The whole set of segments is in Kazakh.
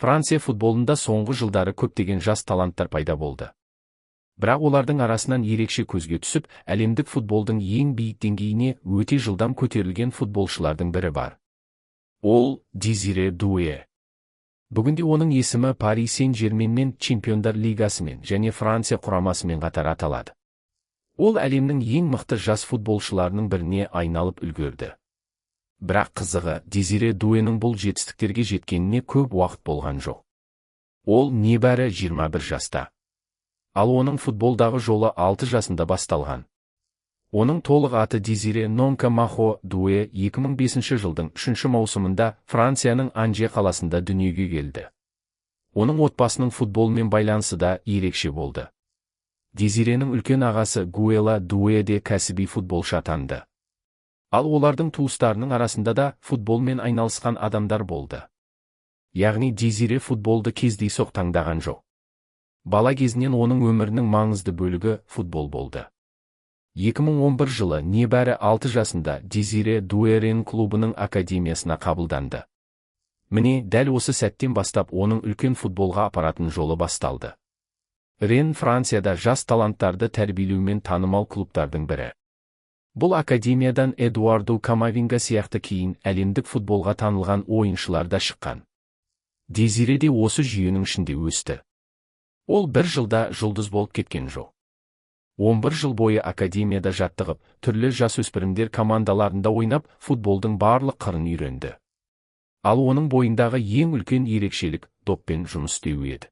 Франция футболында соңғы жылдары көптеген жас таланттар пайда болды. Бірақ олардың арасынан ерекше көзге түсіп, әлемдік футболдың ең биік деңгейіне өте жылдам көтерілген футболшылардың бірі бар. Ол Дезире Дуэ. Бүгінде оның есімі Пари Сен-Жерменмен, Чемпиондар лигасымен және Франция құрамасымен қатар аталады. Ол әлемнің ең мықты жас футболшыларының біріне айналып үлгерді. Бірақ қызығы, Дезире Дуэнің бұл жетістіктерге жеткеніне көп уақыт болған жоқ. Ол небәрі 21 жаста. Ал оның футболдағы жолы 6 жасында басталған. Оның толық аты Дезире Нонка Махо Дуэ 2005 жылдың 3 маусымында Францияның Анже қаласында дүниеге келді. Оның отбасының футболмен байланысы да ерекше болды. Дезиренің үлкен ағасы Гуэла Дуэ де кәсіби футболшы атанды. Ал олардың туыстарының арасында да футболмен айналысқан адамдар болды. Яғни Дезире футболды кездейсоқ таңдаған жоқ. Бала кезінен оның өмірінің маңызды бөлігі футбол болды. 2011 жылы небәрі 6 жасында Дезире Дуэ Ренн клубының академиясына қабылданды. Міне, дәл осы сәттен бастап оның үлкен футболға апаратын жолы басталды. Ренн Францияда жас таланттарды тәрбиелеумен танымал клубтардың бірі. Бұл академиядан Эдуардо Камавинга сияқты кейін әлемдік футболға танылған ойыншылар да шыққан. Дезире де осы жүйенің ішінде өсті. Ол бір жылда жұлдыз болып кеткен жоқ. 11 жыл бойы академияда жаттығып, түрлі жасөспірімдер командаларында ойнап, футболдың барлық қырын үйренді. Ал оның бойындағы ең үлкен ерекшелік доппен жұмыс істеуі еді.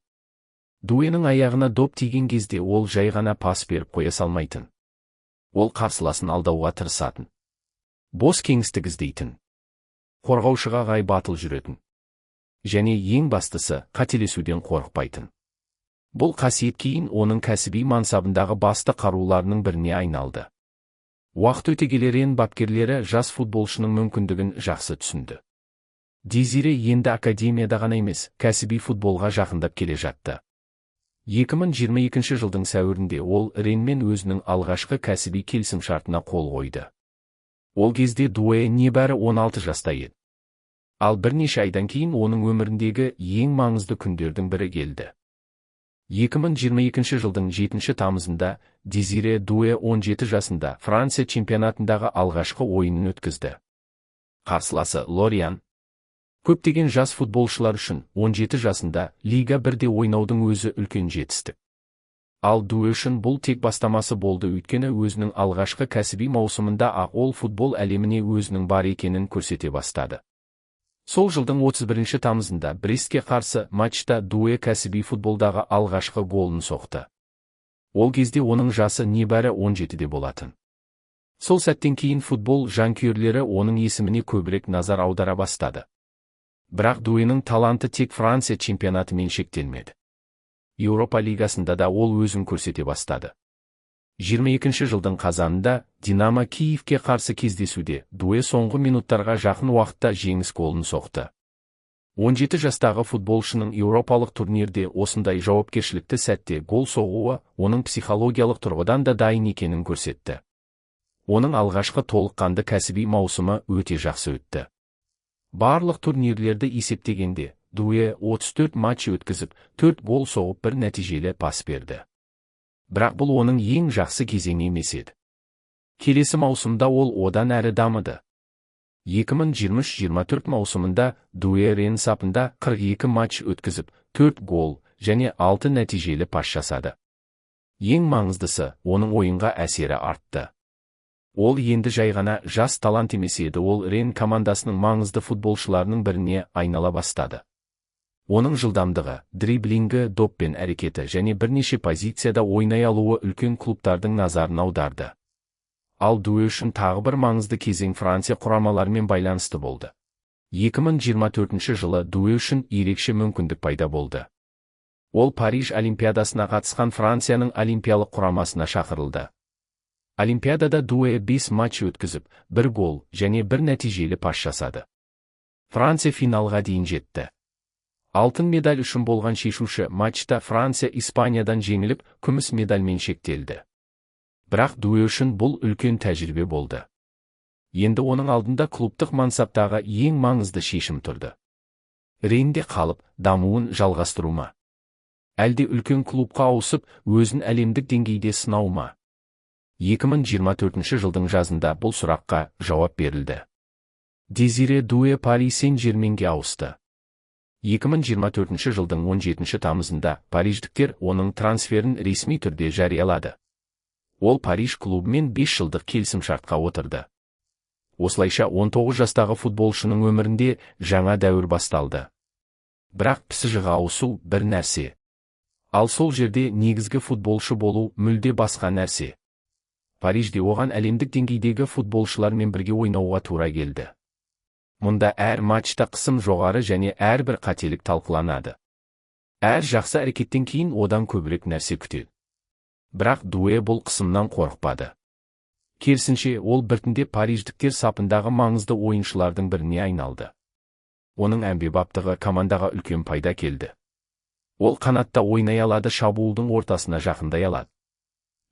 Дуэнің аяғына доп тиген кезде ол жай ғана пас беріп қоя салмайтын. Ол қарсыласын алдауға тырысатын. Бос кеңістік іздейтін. Қорғаушыға қарай батыл жүретін. Және ең бастысы, қателесуден қорықпайтын. Бұл қасиет кейін оның кәсіби мансабындағы басты қаруларының біріне айналды. Уақыт өте келе Ренн бапкерлері жас футболшының мүмкіндігін жақсы түсінді. Дезире енді академияда ғана емес, кәсіби футболға жақындап келе жатты. 2022 жылдың сәуірінде ол Реннмен өзінің алғашқы кәсіби келісімшартына қол қойды. Ол кезде Дуэ небәрі 16 жаста еді. Ал бірнеше айдан кейін оның өміріндегі ең маңызды күндердің бірі келді. 2022 жылдың 7 тамызында Дезире Дуэ 17 жасында Франция чемпионатындағы алғашқы ойынын өткізді. Қарсыласы Лориан. Көптеген жас футболшылар үшін 17 жасында Лига 1-де ойнаудың өзі үлкен жетістік. Ал Дуэ үшін бұл тек бастамасы болды, өйткені өзінің алғашқы кәсіби маусымында ақ ол футбол әлеміне өзінің бар екенін көрсете бастады. Сол жылдың 31 тамызында Брестке қарсы матчта Дуэ кәсіби футболдағы алғашқы голын соқты. Ол кезде оның жасы небәрі 17-де болатын. Сол сәттен кейін футбол жанкүйерлері оның есіміне көбірек назар аудара бастады. Бірақ Дуэнің таланты тек Франция чемпионатымен шектелмеді. Еуропа лигасында да ол өзін көрсете бастады. 22 жылдың қазанында Динамо Киевке қарсы кездесуде Дуэ соңғы минуттарға жақын уақытта жеңіс голын соқты. 17 жастағы футболшының еуропалық турнирде осындай жауапкершілікті сәтте гол соғуы оның психологиялық тұрғыдан да дайын екенін көрсетті. Оның алғашқы толыққанды кәсіби маусымы өте жақсы өтті. Барлық турнирлерді есептегенде Дуэ 34 матч өткізіп, 4 гол соғып, бір нәтижелі пас берді. Бірақ бұл оның ең жақсы кезеңі емес еді. Келесі маусымда ол одан әрі дамыды. 2023-24 маусымында Дуэ Ренн сапында 42 матч өткізіп, 4 гол және 6 нәтижелі пас жасады. Ең маңыздысы, оның ойынға әсері артты. Ол енді жай ғана жас талант емес еді, ол Ренн командасының маңызды футболшыларының біріне айнала бастады. Оның жылдамдығы, дриблингі, доппен әрекеті және бірнеше позицияда ойнай алуы үлкен клубтардың назарын аударды. Ал Дуэ үшін тағы бір маңызды кезең Франция құрамаларымен байланысты болды. 2024 жылы Дуэ үшін ерекше мүмкіндік пайда болды. Ол Париж Олимпиадасына қатысқан Францияның олимпиялық құрамасына шақырылды. Олимпиадада Дуэ 5 матч өткізіп, бір гол және бір нәтижелі пас жасады. Франция финалға дейін жетті. Алтын медаль үшін болған шешуші матчта Франция Испаниядан жеңіліп, күміс медальмен шектелді. Бірақ Дуэ үшін бұл үлкен тәжірибе болды. Енді оның алдында клубтық мансаптағы ең маңызды шешім тұрды. Ренде қалып, дамуын жалғастыру ма? Әлде үлкен клубқа ауысып, өзін әлемдік деңгейде сынау ма? 2024 жылдың жазында бұл сұраққа жауап берілді. Дезире Дуэ Пари Сен-Жерменге ауысты. 2024 жылдың 17 тамызында париждіктер оның трансферін ресми түрде жариялады. Ол Париж клубымен 5 жылдық келісімшартқа отырды. Осылайша 19 жастағы футболшының өмірінде жаңа дәуір басталды. Бірақ ПСЖ-ға ауысу бір нәрсе. Ал сол жерде негізгі футболшы болу мүлде басқа нәрсе. Парижде оған әлемдік деңгейдегі футболшылармен бірге ойнауға тура келді. Мұнда әр матчта қысым жоғары және әрбір қателік талқыланады. Әр жақсы әрекеттен кейін одан көбірек нәрсе күтеді. Бірақ Дуэ бұл қысымнан қорықпады. Керісінше, ол біртіндеп париждіктер сапындағы маңызды ойыншылардың біріне айналды. Оның әмбебаптығы командаға үлкен пайда келді. Ол қанатта ойнай алады, шабуылдың ортасына жақындай алады.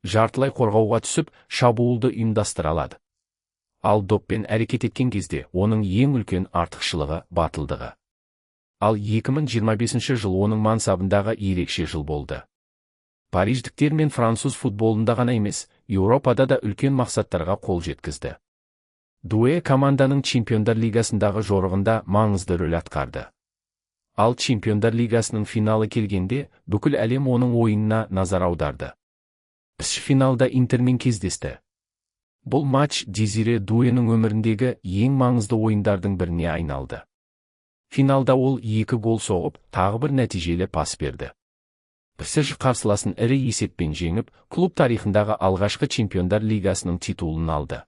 Жартылай қорғауға түсіп, шабуылды ұйымдастыра алады. Ал доппен әрекет еткен кезде оның ең үлкен артықшылығы батылдығы. Ал 2025 жыл оның мансабындағы ерекше жыл болды. Париждіктер мен француз футболында ғана емес, Еуропада да үлкен мақсаттарға қол жеткізді. Дуэ команданың Чемпиондар лигасындағы жорығында маңызды рөл атқарды. Ал Чемпиондар лигасының финалы келгенде, бүкіл әлем оның ойынына назар аударды. ПСЖ финалда Интермен кездесті. Бұл матч Дезире Дуэнің өміріндегі ең маңызды ойындардың біріне айналды. Финалда ол 2 гол соғып, тағы бір нәтижелі пас берді. ПСЖ қарсыласын ірі есеппен жеңіп, клуб тарихындағы алғашқы Чемпиондар лигасының титулын алды.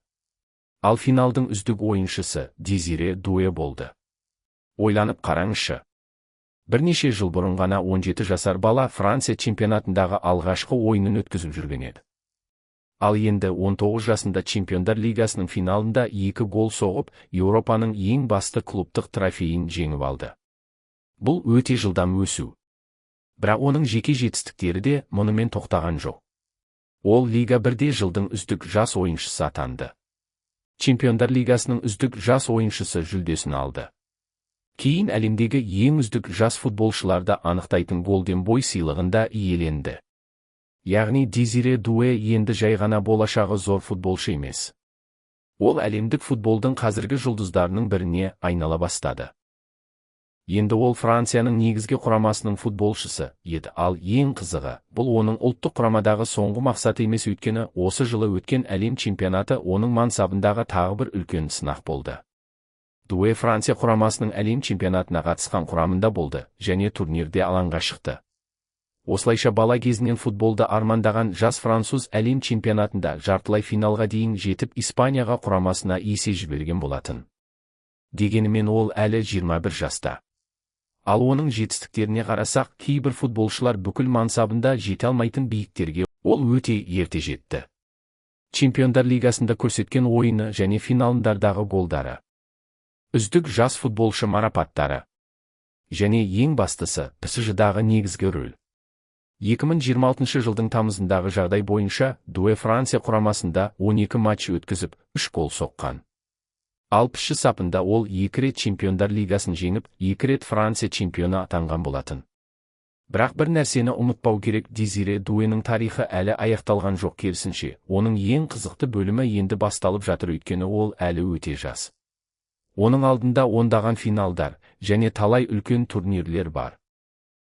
Ал финалдың үздік ойыншысы Дезире Дуэ болды. Ойланып қараңызшы. Бірнеше жыл бұрын ғана 17 жасар бала Франция чемпионатындағы алғашқы ойынын өткізіп жүрген еді. Ал енді 19 жасында Чемпиондар лигасының финалында 2 гол соғып, Еуропаның ең басты клубтық трофейін жеңіп алды. Бұл өте жылдам өсу. Бірақ оның жеке жетістіктері де мұнымен тоқтаған жоқ. Ол Лига 1-де жылдың үздік жас ойыншысы атанды. Чемпиондар лигасының үздік жас ойыншысы жүлдесін алды. Кейін әлемдегі ең үздік жас футболшыларды анықтайтын Golden Boy сыйлығында иеленді. Яғни Дезире Дуэ енді жай ғана болашағы зор футболшы емес. Ол әлемдік футболдың қазіргі жұлдыздарының біріне айнала бастады. Енді ол Францияның негізгі құрамасының футболшысы еді, ал ең қызығы, бұл оның ұлттық құрамадағы соңғы мақсаты емес, өйткені осы жылы өткен әлем чемпионаты оның мансабындағы тағы бір үлкен сынақ болды. Дуэ Франция құрамасының әлем чемпионатына қатысқан құрамында болды және турнирде алаңға шықты. Осылайша бала кезінен футболды армандаған жас француз әлем чемпионатында жартылай финалға дейін жетіп, Испанияға құрамасына есе жіберген болатын. Дегенімен ол әлі 21 жаста. Ал оның жетістіктеріне қарасақ, кейбір футболшылар бүкіл мансабында жете алмайтын биіктерге ол өте ерте жетті. Чемпиондар лигасында көрсеткен ойыны және финалындардағы голдары. Үздік жас футболшы марапаттары. Және ең бастысы, ПСЖ-дағы негізгі рөл. 2026 жылдың тамызындағы жағдай бойынша Дуэ Франция құрамасында 12 матч өткізіп, 3 гол соққан. Ал ПСЖ сапында ол 2 рет Чемпиондар лигасын жеңіп, 2 рет Франция чемпионы атанған болатын. Бірақ бір нәрсені ұмытпау керек, Дезире Дуэнің тарихы әлі аяқталған жоқ, керісінше, оның ең қызықты бөлімі енді басталып жатыр, өйткені ол әлі өте жас. Оның алдында ондаған финалдар және талай үлкен турнирлер бар.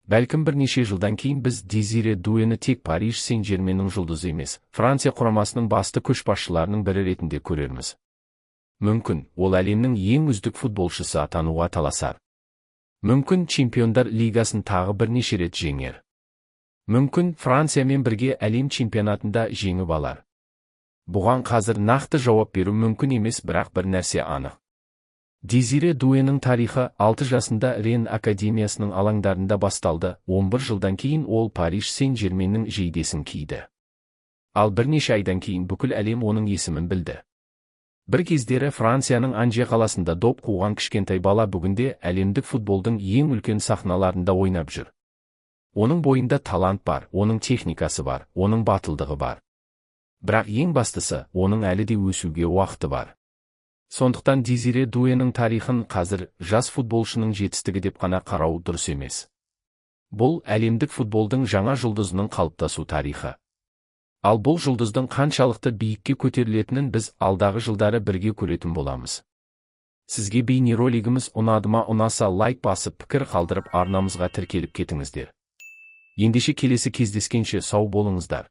Бәлкім бірнеше жылдан кейін біз Дезире Дуэні тек Париж Сен-Жерменнің жұлдызы емес, Франция құрамасының басты көшбасшыларының бірі ретінде көрерміз. Мүмкін, ол әлемнің ең үздік футболшысы атануға таласар. Мүмкін, Чемпиондар лигасын тағы бірнеше рет жеңер. Мүмкін, Франциямен бірге әлем чемпионатында жеңіп алар. Бұған қазір нақты жауап беру мүмкін емес, бірақ бір нәрсе анық. Дезире Дуэнің тарихы 6 жасында Рен академиясының алаңдарында басталды, 11 жылдан кейін ол Париж Сен-Жерменнің жейдесін киді. Ал бірнеше айдан кейін бүкіл әлем оның есімін білді. Бір кездері Францияның Анже қаласында доп қуған кішкентай бала бүгінде әлемдік футболдың ең үлкен сахналарында ойнап жүр. Оның бойында талант бар, оның техникасы бар, оның батылдығы бар. Бірақ ең бастысы, оның әлі де өсуге уақыты бар. Сондықтан Дезире Дуэнің тарихын қазір жас футболшының жетістігі деп қана қарау дұрыс емес. Бұл әлемдік футболдың жаңа жұлдызының қалыптасу тарихы. Ал бұл жұлдыздың қаншалықты биікке көтерілетінін біз алдағы жылдары бірге көретін боламыз. Сізге бейнеролигіміз ұнады ма? Ұнаса, лайк басып, пікір қалдырып, арнамызға тіркеліп кетіңіздер. Ендеше, келесі кездескенше сау болыңыздар.